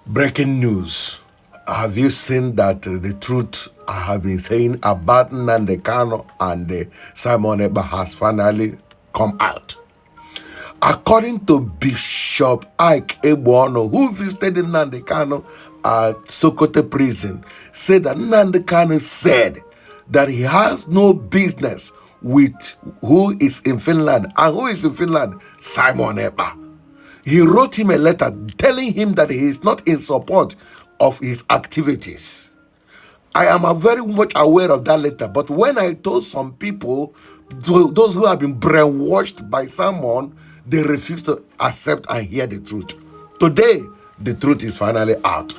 Breaking news. Have you seen that the truth I have been saying about Nnamdi Kanu and Simon Ekpa has finally come out? According to Bishop Ike Egbuonu, who visited Nnamdi Kanu at Sokoto prison, said that Nnamdi Kanu said that he has no business with who is in Finland. And who is in Finland? Simon Ekpa. He wrote him a letter telling him that he is not in support of his activities. I am very much aware of that letter. But when I told some people, those who have been brainwashed by someone, they refuse to accept and hear the truth. Today, the truth is finally out.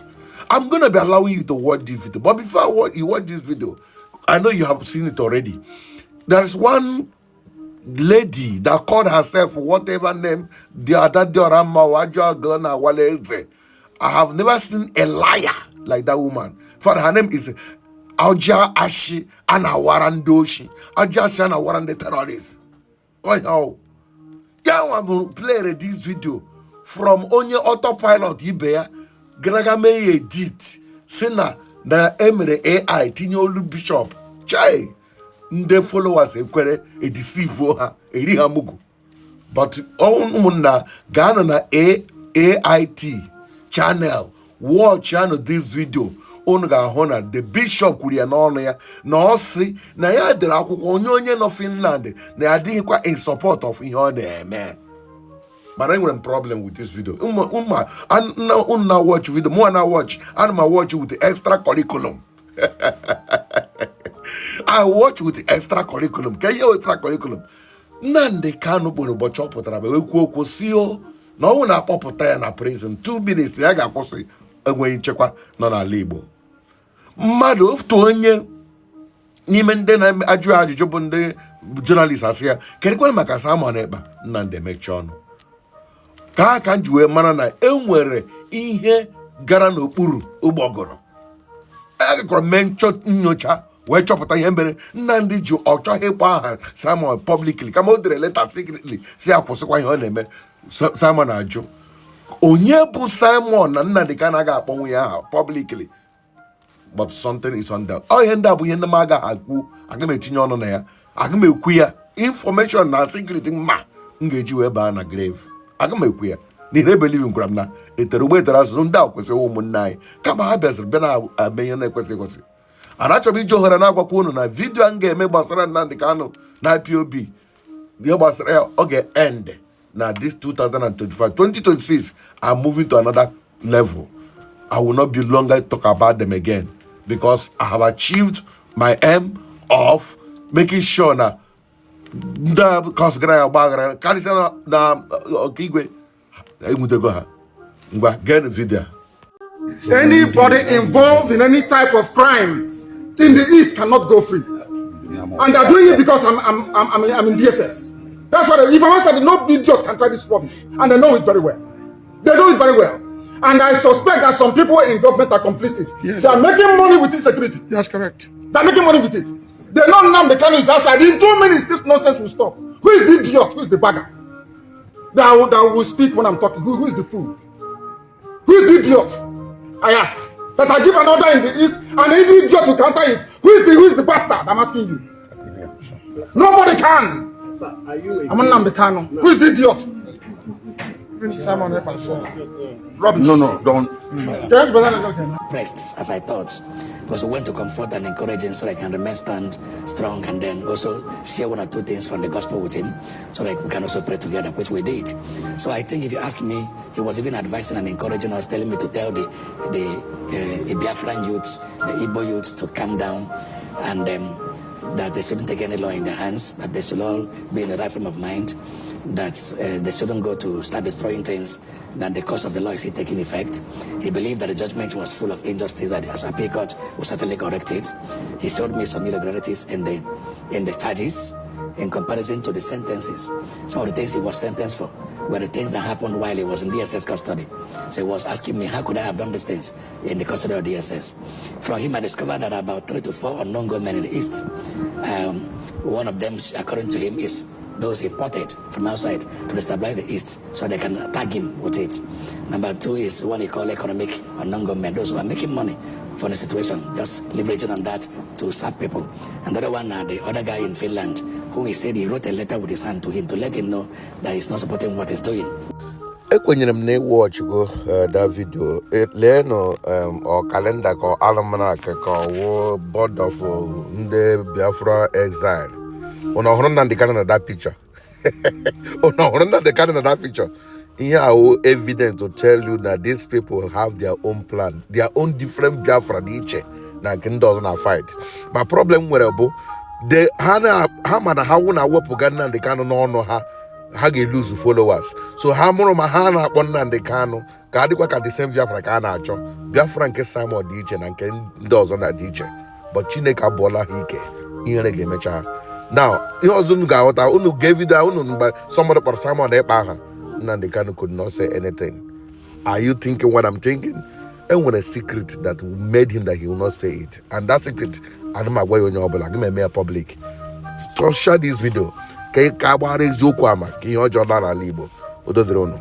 I'm going to be allowing you to watch this video. But before you watch this video, I know you have seen it already. There is one lady that called herself whatever name, the other Diorama Wajo Waleze. I have never seen a liar like that woman. For her name is Alja Ashi Anawarandoshi. Alja Ashi Anawarande terrorists. Oh, how? Ya nwa bụ play this video from onye autopilot ibe ya gara mee ya edit si na emere AI tinye olu bishop chai ndị followers ekwere edeceive ha eri ha mugu. But ụmụnna, gaanụ na AIT channel, watch anụ this video. Unu ga-ahụ na the bishop kwuru ya n'ọnụ ya na ọ sị na ya dere akwụkwọ onye nọ Finland na ya adịghịkwa in support of ihe ọ na-eme. Mana enwere m problem with this video. Ụmụ unu na watch video, mụ na watch, ana m watch with extra curriculum. I watch with extra curriculum. Ka ihe extra curriculum Nnamdi Kanu kpọrọ ụbọchị ọ pụtara ma wee kwuo okwu si o na ọnwụ na-akpọpụta ya na prison 2 minutes ya ga-akwụsị enweghị nchekwa nọ n'ala Igbo. Mmadụ otu onye n'ime ndị na-ajụ ya ajụjụ bụ ndị journalist asị ya kedụkwana maka Simon Ekpa. Nnamdi emechi ọnụ ka m ji wee mara na e nwere ihe gara n'okpuru ụgbọgụrụ. Agakwara mee nyocha wee chọpụta ihe mere Nnamdi ji ọ chọghị ịkpọ aha Simon publicly, kama o dere leta secretly si ya kwụsịkwa ihe ọ na-eme. Simon ajụ onye bụ Simon na Nnamdi ka anaghị akpọnwụ ya aha publicly, but something is on that. Ọ ihe ndị a bụ ihe ndị m agaghị ekwu, aga m etinye ọnụ na ya, aga m ekwu ya. Information na secret mma m ga-eji wee baa na grave, aga m ekwu ya n'ihi na ebelieve gwara m na etere ugbo etere azụ. Ndị a kwesịrị ụmụnne anyị, kama ha bịaziri bịa na-eme ihe na-ekwesị ekwesị. Ana achọrọ m iji ohere na-agwakwa unu na video a m ga-eme gbasara Nnamdi Kanu na IPOB, ihe gbasara ya, ọ ga-end na this 2025. 2026, I'm moving to another level. I will not be longer talk about them again because I have achieved my aim of making sure na ndị a kọsịgara ya gbaghara karịsịa na Ọkaigwe enwutego ha. Ngwa, geenụ video a. Anybody involved in any type of crime in the East cannot go free. And they're doing it because I'm in DSS. That's what, if I said no idiot can try this rubbish. And they know it very well. They know it very well. And I suspect that some people in government are complicit. They are making money with insecurity. That's correct. They're making money with it. They know Nnamdi Kanu is outside. In 2 minutes, this nonsense will stop. Who is the idiot? Who is the bagger? That will speak when I'm talking. Who is the fool? Who is the idiot? I ask. That I give an order in the East and any idiot will counter it. Who is the bastard? I'm asking you. Nobody can. Sir, are you I'm Nnamdi Kanu. Who is the idiot? Simon Ekpa, sir. Rubbish. No, don't. Okay, brother, okay. Pressed as I thought, because we went to comfort and encourage him so that he can remain stand strong and then also share one or two things from the gospel with him so that we can also pray together, which we did. So I think if you ask me, he was even advising and encouraging us, telling me to tell the Biafran youths, the Igbo youths to calm down and that they shouldn't take any law in their hands, that they should all be in the right frame of mind, that they shouldn't go to start destroying things, that the course of the law is still taking effect. He believed that the judgment was full of injustice, that the appeal court will certainly correct it. He showed me some irregularities in the charges in comparison to the sentences. Some of the things he was sentenced for were the things that happened while he was in DSS custody. So he was asking me, how could I have done these things in the custody of DSS? From him, I discovered that about three to four unknown gunmen in the East. One of them, according to him, is Those imported from outside to destabilize the East so they can tag him with it. Number two is what he call economic unknown gunmen, those who are making money from the situation, just leveraging on that to sap people. And the other one, the other guy in Finland, whom he said he wrote a letter with his hand to him to let him know that he's not supporting what he's doing. Ekwenyere m na ịwatchgo that video. Leenụ ọ calendar ka ọ almanac ka ọ wụ board of ndị Biafra exile. Unu ọhụrụ Nnamdi Kanu na that picture? Unu ọhụrụ Nnamdi Kanu na that picture? Ihe ahụ evident to tell you that these people have their own plan, their own different Biafra dị iche na nke ndị ọzọ na fight. Ma problem nwere bụ ha na ha ma na ha wụ na wepụga Nnamdi Kanu n'ọnụ ha, ha ga-elose followers. So ha mụrụ ma ha na-akpọ Nnamdi Kanu ka adịkwa ka the same Biafra ka a na-achọ. Biafra nke Simon dị iche na nke ndị ọzọ na dị iche, but Chineke abụọla ha ike, ihere ga-emecha ha. Now, ihe ọzọ unu ga-aghọta, unu gee video unu mgbe somebody kpọrọ Simon Ekpa aha, Nnamdi Kanu could not say anything. Are you thinking what I'm thinking? Enwere secret that made him that he will not say it, and that secret, ana m agwa ya onye ọbụla gị m eme ya public. Just share this video ka agbara eziokwu ama ka ihe ọjọọ daa n'ala Igbo. Udo dịrị unu.